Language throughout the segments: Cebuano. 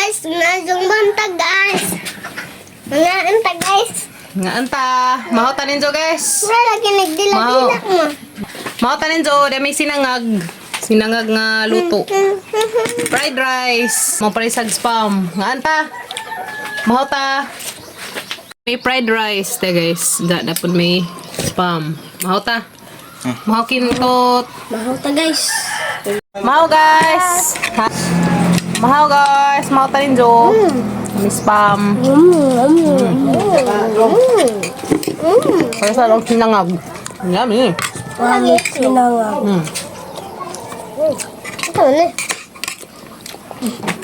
Guys, maayong buntag, guys. Mga anta, guys. Nga anta. Maho tanin jo, guys. Wala lagi nagdila-dila mo. Maho tanin jo, dami sinangag. Sinangag nga luto. Fried rice. Mo parisag spam. Nga anta. Maho ta. May fried rice te guys. Da dapon may spam. Maho ta. Maho kintot. Mahaw ta, guys. Maho guys. Ha? Maho guys. Maho tanin jo. May spam. Para sa lang sinangag. Yummy. Lagi sinangag. Ito na.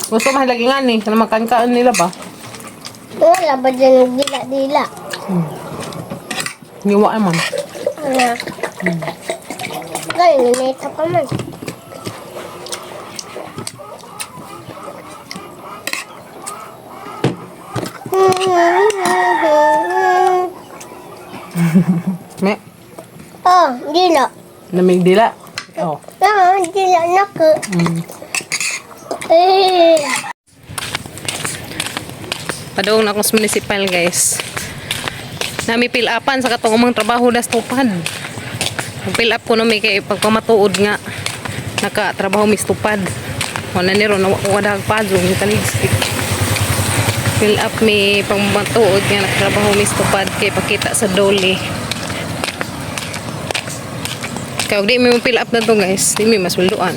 Gusto mahalagi nga ni. Kana magkankaan nila ba? Wala ba dyan nagdila-dila? Niwa man. Ano? Ganyan, nanita pa man. Me. Oh, dila. Lamig dila. Oh. Ah, dila na ko. Eh. Padung na akong sa municipal guys. Nami fill upan sa katong umang trabaho das tupad. Fill up ko no may kay pagpamatuod nga nakatrabaho mis tupad. Wala ni ron wa ko kadag padung taligsik. Fill up mi pagmatuod nga nakatrabaho mis tupad kay pakita sa dole. Kaya og di mi mo fill up na to guys, di mi masweldoan.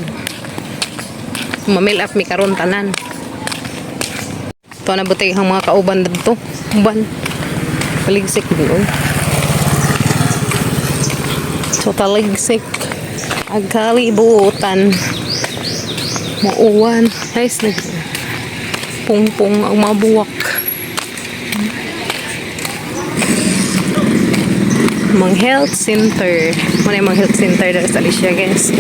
Mamil up mi karon tanan. Ito na buti ang mga kauban dito. Uban. Paligsik din oy. So taligsik. Ang kalibutan. Mauwan. Guys, nag pungpong ang mga buwak. Mang health center. Muna yung mga health center dahil sa Alicia, guys.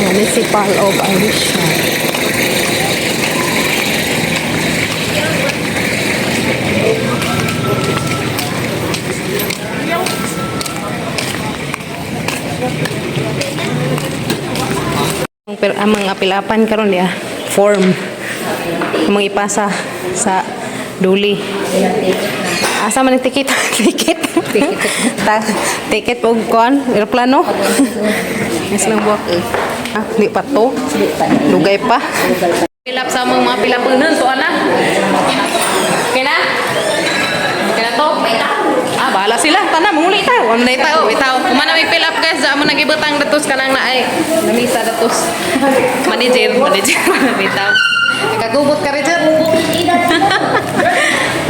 Municipal of Alicia. Ang ang mga pilapan karon niya form ang mga ipasa sa duli. Asa man ang ticket? Ticket. Ta ticket og kon eroplano. Yes lang buwak. Ah, di pa to. Lugay pa. Pilap sa mga pilapunan to ana. Okay na? Okay na to? Ah, bahala sila. Tana, manguli ta. Wala na itaw. Itaw. Kumana may fill up guys. Amo nang ibutang datos kanang naay. Lamisa datos. Manager, manager. Bitaw. Nagkagubot ka Richard.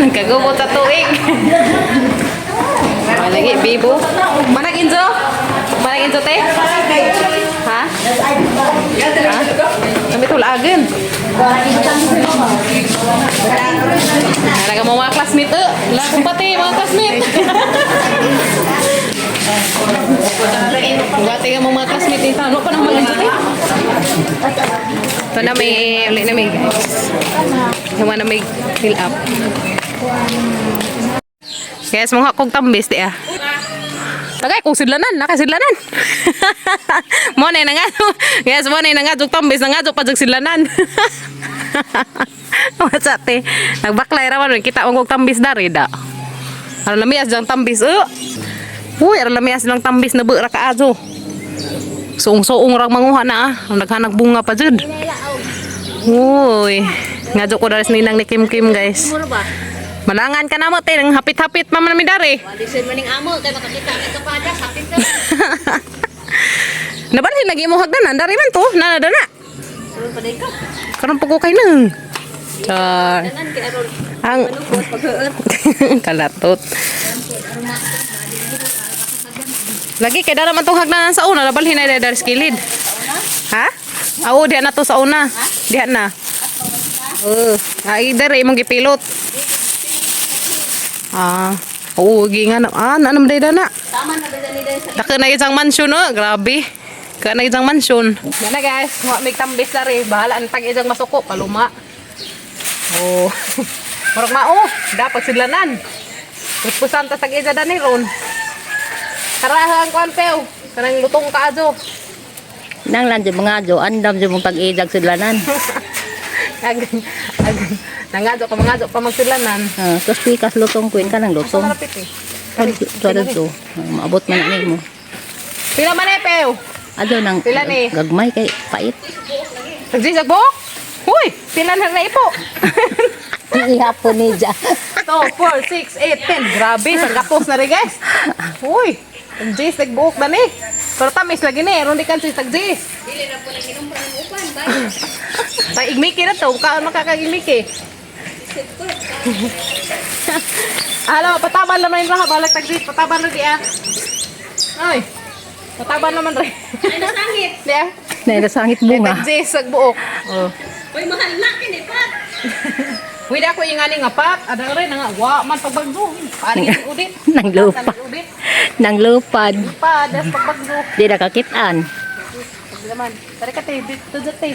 Nagkagubot sa tuig. Wala lagi, bibo. Manag Inzo? Manag Inzo te? Ha? Ha? Kami tulagan. Nalaga mo mga classmate eh. Wala kong pati mga classmate. Bati ka mo mga classmate dito. Ano pa naman ito te? Ito na may uli na may guys. Yung na may fill up. Guys, mga kong tambis di ah. Tagay kung sidlanan, nakasidlanan. Mo na nga. Guys, mo na nga jug tambis na nga jug pa jug sidlanan. What's te? Nagbaklay ra man kita og tambis dari da. Aron lamias jang tambis. Eh. Uy, aron lamias lang tambis na ra ka ajo. Suong-suong ra manguha na ah. Ang naghanag bunga pa jud. Uy, ngadyo ko dari sa ninang ni Kim Kim guys. Malangan ka na mo, te. Nang hapit-hapit pa man mi dari. Walisin maning amo kay makakita kay kapada hapit ka. Nabalhin lagi mo hagdanan dari man to. Na na na. Karon pa ka. Karon pa ko kay nang. Char. Tanan kay aron Ang manukot paghuot. kalatot. Lagi kay dara man tong hagdanan sa una, nabalhin na dari sa kilid. Ha? Oo, diha na to sa una. Diha na. Oo. Ay, dere imong gipilot. Ah, oo, gi nga na. Ah, na naman na. Tama na ba ni dai sa Dako na isang mansyon, oh. Grabe. Ka na isang mansyon. Yan na guys, wa may tambis na rin. Bahala ang tag isang masuko, paluma. Oh. Murag mao, dapat sidlanan. Puspusan ta tag-ija dani ron. Tara ang kuan pew. Kanang lutong kaajo. Nang lang dyan mga jo, andam dyan mong tag-idag sidlanan. Ag ag nangadyo ka mangadyo pa magsidlanan. Ah, tapos pikas lutong queen ka ng lutong. Sa malapit eh. Sorry, to. Maabot man na mo. Pila man eh, pew. Adyo nang Pila ni? gagmay kay pait. Tagjisag buhok? Huy, pila na na ipo. Ihapon ni ja. 2, 4, 6, 8, 10. Grabe, sangkatos na rin guys. Uy, tagjis, nagbuhok na ni. Pero tamis lagi ni, ron di kan si tagjis. Dili na po nang inom pa ng upan, bye. Sa igmiki na to, kaan makakagimiki. Alam, pataban naman yung raha, balak tagjis, pataban rin di ah. Ay, pataban naman rin. Ay nasangit. Di ah. Nay nasangit bunga. Tagjis, nagbuok. Oh. Uy, mahal na kini pat. Uy, di ako yung nga pat. Ada rin, nga, wa man pagbagdo. Paano yung udit? Nang lupa. Udit. Nang lupad. Pa, das pagbagdo. Di nakakitaan. Pag naman. Tara ka, te. Dito dyan, te.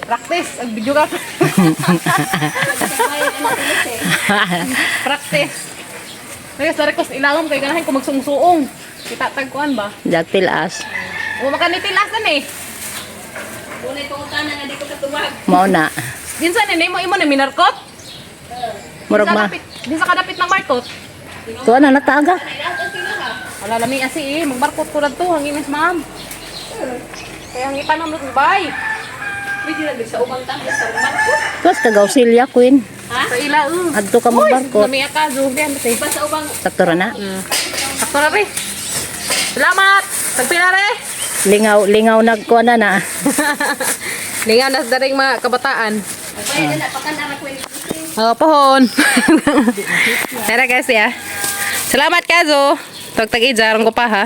Practice. Ang video ka. Practice. Guys, tara ko sa ilawom kay ganahin ko magsungsuong. Kita tagkuan ba? Dagtilas. O makanitilasan eh. Unay pangutana nga di ko katuwag. Mao na. Dinsa ni mo imo na minarkot? Murag ma. Dinsa ka dapit ng markot? Tuwa na nataga. Wala lami asi eh, magmarkot ko lang to hangin is ma'am. Kaya ang ipanom lang bay. Tuwas ka gausilya queen. Sa ila eh. Adto ka magbarkot. Lami ka zo diyan te. Sakto ra na. Sakto na re. Salamat. Tagpila re. Lingaw lingaw nagkuan na na. Lingaw na sa daring mga kabataan. Oh, pohon. Tara guys ya. Salamat kazo. Tagtag ijarong ko pa ha.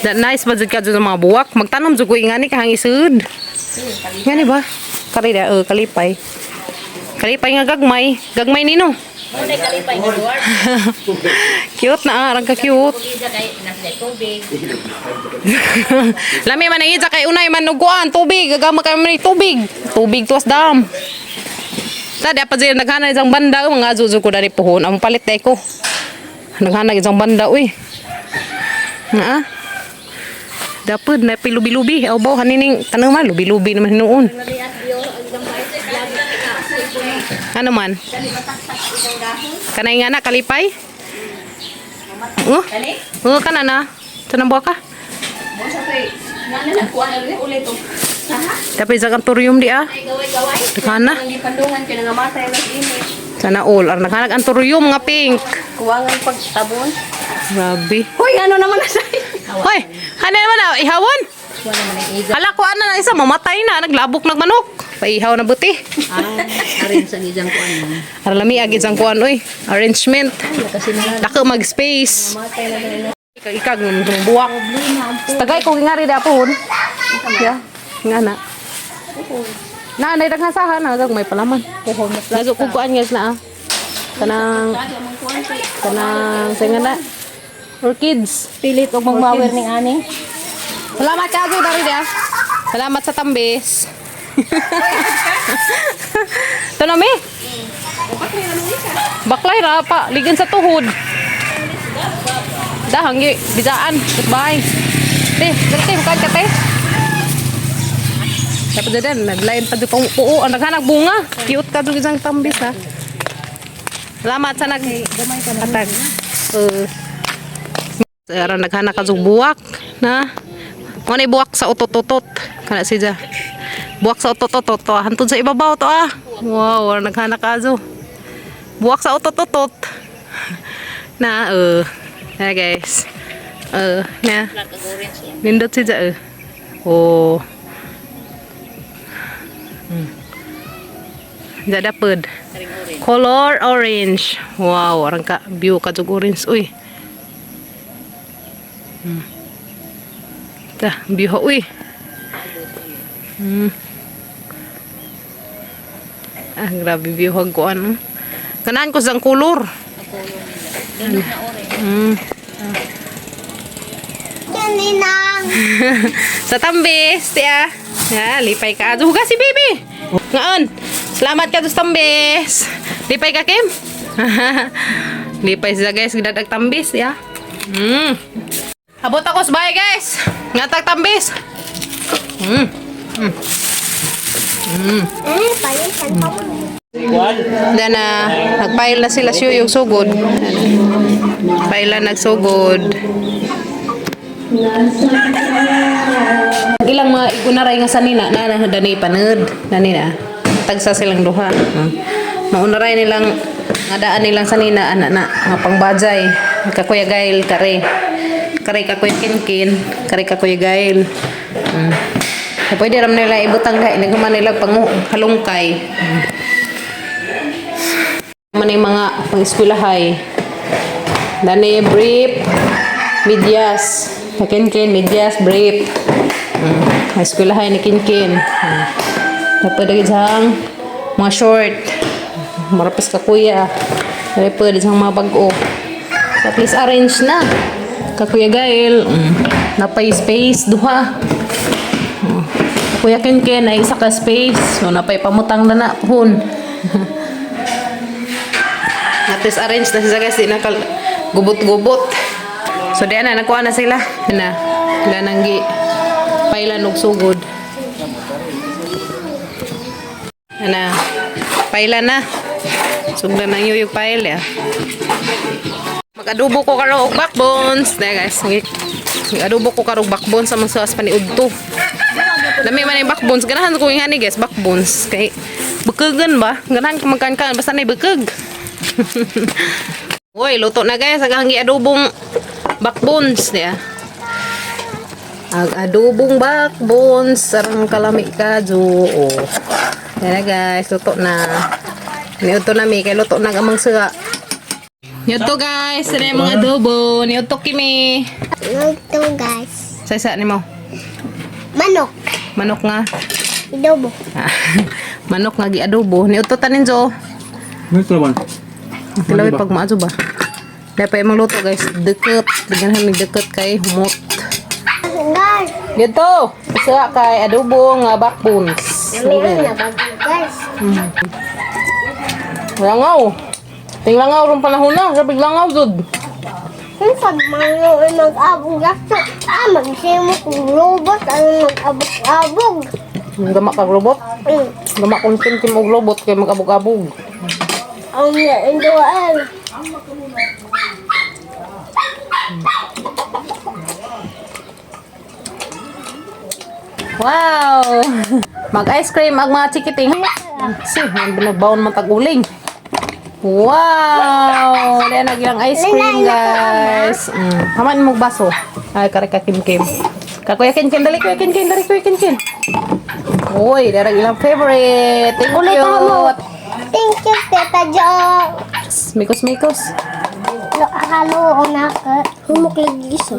Da, nice ba jud ka jud ang mga buwak. Magtanom jud ko ingani kahang isud. Ngani ba? Kari da, kalipay. Kalipay nga gagmay. Gagmay nino. Cute na ah, arang ka cute. Lami man ang ija kay unay man nuguan tubig, gagama kay man tubig. Tubig tuwas dam. Ta di pa sila naghana isang banda mga azuzu ko dani puhon ang palit day ko. Naghana isang banda uy. Nga ah. Dapat na pilubi-lubi. Aw baw hanining tanong man lubi-lubi naman hinuon. Ano man? Kanay nga na kalipay? Oh? Oh, kana na. Tanang buwa ka? Dapat sa kantorium di ah. Kana. Sana all. Ar naghanag antorium nga pink. Kuwangan pagtabon. Grabe. Hoy, ano naman na sa'yo? Hoy, ano naman na ihawon? Hala ko ano na isa mamatay na naglabok nagmanok. Paihaw na buti. Ah, arin sa gijang kuan. Ara lami agi sang kuan oy. Arrangement. Kasi na Dako mag space. Ikag ikag ng buwak. Tagay ko ngari da pohon. Ya, nga na. Na nay daghan saha na may palaman. Puhon na Nazo ko kuan guys na ah. Kanang kanang sa nga na. Orchids. Pilit og magmawer ning ani. Salamat ka Azo dari dia. Salamat sa tambis. Ito na mi. Baklay ra pa, ligan sa tuhod. Dahang gi bidaan, goodbye. Te, dali te, bukan ka te. Dapat dyan, naglain pa dyan pang puo. Ang naghanag bunga. Cute ka dyan isang tambis ha. Salamat sa nag... Atag. Aron naghanap ka dyan buwak na. Mo na buwak sa utot-utot. Kana siya. Buwak sa utot-utot to. ah. Hantod sa ibabaw to ah. Wow, aron naghanap ka dyan. Buwak sa utot-utot. Na eh. Na guys. Na. Nindot siya eh. Oh. Diya dapod. Color orange. Wow, orang ka view ka jug orange uy. Ta, view ha uy. Ah, grabe view hag ko ano. Kanaan ko sang color. Kaninang. Sa tambis, tiya. Ha, lipay ka. Hugas si baby. Ngaon. Salamat ka sa tambis. Lipay ka, Kim? Lipay siya, guys. Gidadag tambis, ya. Abot ako sa bahay, guys. Ngatag tambis. Ay, palitan pa mo. Then, nagpile na sila siya yung sugod. Pile na nagsugod. Ilang mga igunaray nga sanina na na dani panud nani na tagsa silang duha. Maunaray nilang nga daan nilang sanina ana na nga pangbajay kakuya Gail kare kare kakuya Kinkin kare kakuya Gail. Pwede ram nila ibutang dahil naghuman nila pang halongkay. Man yung mga pang-eskwelahay. Dani brief, medyas. Kinkin, medyas, brief. Eskwelahay ni Kinkin. Dapat lagi siyang mga short. Marapis ka kuya. Dali pwede siyang mga bag-o. So, at least arrange na. Kakuya Gail. Napay space, duha. Kuya Kinkin ay isa ka space. So, napay pamutang na na. Puhon. At least arrange na sila guys, di na gubot-gubot. So di na, nakuha na sila. Na, wala nang gi pailan og sugod. Ana, paila na. Sugdan ang yuyog pail ya. Mag-adobo ko karon og backbones. Dahil guys, mag-adobo ko karon og backbones sa mga sauce paniudto. Lami man yung backbones. Ganahan ko yung hani guys, backbones. Kay bukagan ba? Ganahan ko magkan-kan basta na bukag. Uy, luto na guys. Ang adobong backbones niya. Ang adobong backbones. Sarang kalami ka, jo. Oh. Yan na guys, luto na. Niuto na mi, kay luto na ang amang suga. Niuto guys, ano yung mga adobo. Niuto kimi. Ito guys. Sa isa ni mo. Manok. Manok nga. Adobo. Manok nga gi-adobo. Niuto tanin jo. Ito man. Tilawit pag maazo ba? Dahil pa yung luto guys. Deket. Bigyan namin deket kay humot. Guys. Dito! Isa kay adobo nga backbones. Meron na bago guys. Langaw. Ting langaw rong panahon na. Sabi langaw jud. Kung pag mga mag-abog gasto, magsimo kung robot, ang mag-abog-abog. Gama kag robot. Gama kung kim og robot kay mag-abog-abog. Ang induan. Wow! Mag-ice cream ang mga chikiting. Si, nagbaon man tag-uling. Wow! Dahil nagilang ice cream, guys. Haman mo baso. Ay, kare ka Kim Kim. Kakuya Kim Kim, dali kuya Kim Kim, dali kuya Kim Kim. Uy, dahil ilang favorite. Thank you. Thank you, Tita Jo. Mikos, mikos. Lo, halo, anak. Humok lagi isa.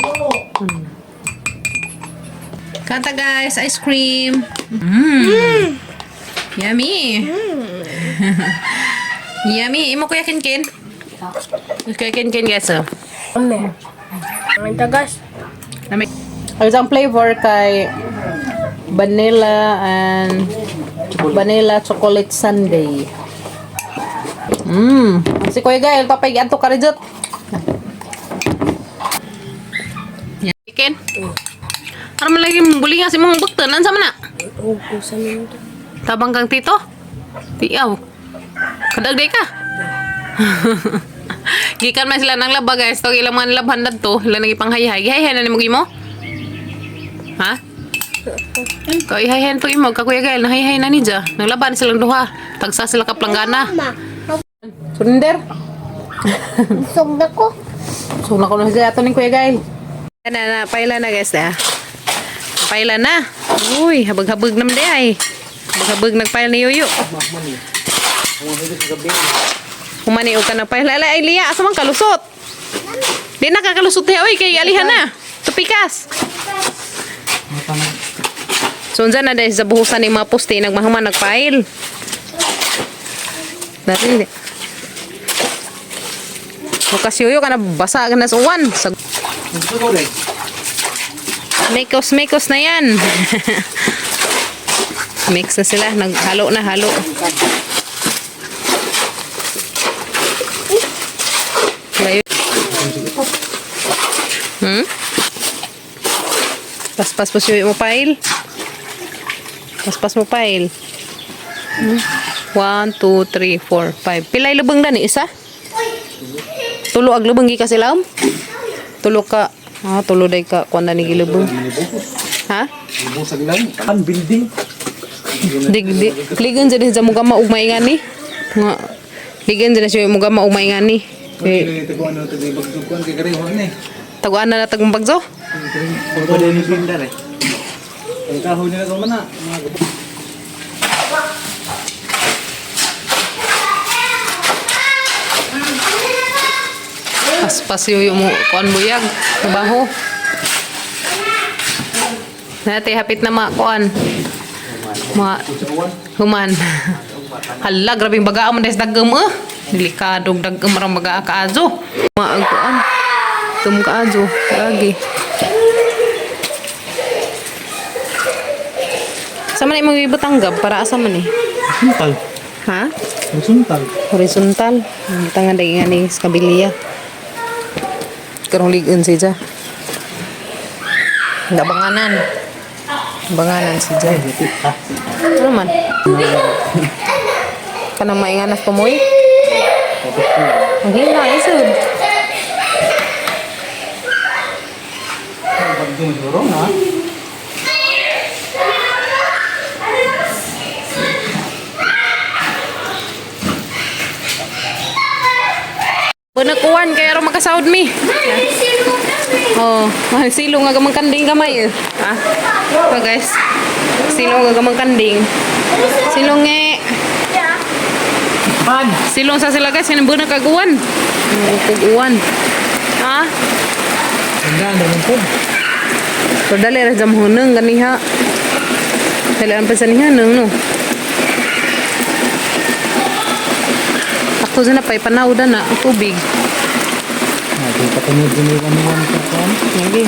Kanta guys, ice cream. Mm. Yummy. Yummy. Imo kuya Kin Kin. Kuya Kin Kin guys. Oh. Ang tagas. Lami. Ang isang flavor kay vanilla and vanilla chocolate sundae. Si Kuya Gael, tapay giadto ka rin. Ken. Para man lagi bulinga si mong buktan unsa man na? Tabang kang tito? Tiaw. Kadagday ka. Gikan man sila ng laba guys. To ilang mga nilabhan to. Ilang nagipanghayahay. Gihayhay na nimo gimo? Ha? Ko ihayhay to imo ka Kuya Gael nahayhay na ni ja. Nanglaban silang duha. Tagsa sila ka planggana. Ma, Surrender. busog na ko. So nako na sila ato ni Kuya Gael. Na na paila na guys na. Paila na. Uy, habag-habag naman di ay. Habag-habag nagpaila ni Yoyo. Humani og ka na paila. Ala ay liya asa man kalusot. Di na kakalusot diha oy kay alihan na. Tupikas. So unsa na dahil sa buhusan ni mga poste nagmahuman nagpail. Dati. Bukas yoyo ka na basa ka na sa uwan. Sa Mekos, mekos na yan. Mix na sila. Naghalo na, halo. Layo. Paspas po siya mo pile. Paspas mo pile. 1, 2, 3, 4, 5. Pilay lubang na ni isa? Tulo ag lubang gi ka sila? Tulo ka. Ah, tulo day ka kuan na ni gilubong. Ha? Ang building. Dig di ligan jud sa muga maugmay nga ni. Nga ligan jud siya muga maugmay nga ni. Eh, Taguan na ito, bagdukuan kay Kariwan eh. taguan na natagong bagzo. Pwede ni Bindar eh. Ang kahoy nila sa mana. Mga gabo. Paspas yung mo kuan buyag trabaho. Nate hapit na ma kuan. Ma human. Hala, grabing baga mo des dagem eh. Delikadong dagem marang baga kaazo. Ma ang kuan. Tum kaazo lagi. Sa man imong ibutanggab para asa man eh? Suntal. Ha? Suntal. Horizontal. Ang tangan dagi nga ni sa kabiliya. Karong ligon siya. Nabanganan. Banganan si Jai. Ano man? Kanang mainganas pamoy? Ang hina, isod. Bagdong siguro na. Panakuan, kaya ro makasahod mi. Oh, mahal silong nga gamang kanding gamay. Eh. Ah. So guys, silong nga gamang kanding. Silong eh. Pan! Silong sa sila guys, kanang bunak kaguan. Kuguan. Ha? Ganda, naman po. Pero dali ra jam huneng ganiha. Dali ang pa sa niya nang no. Ako na pay panawda na ang tubig. Natin patunod din yung one-one pa. Lagi.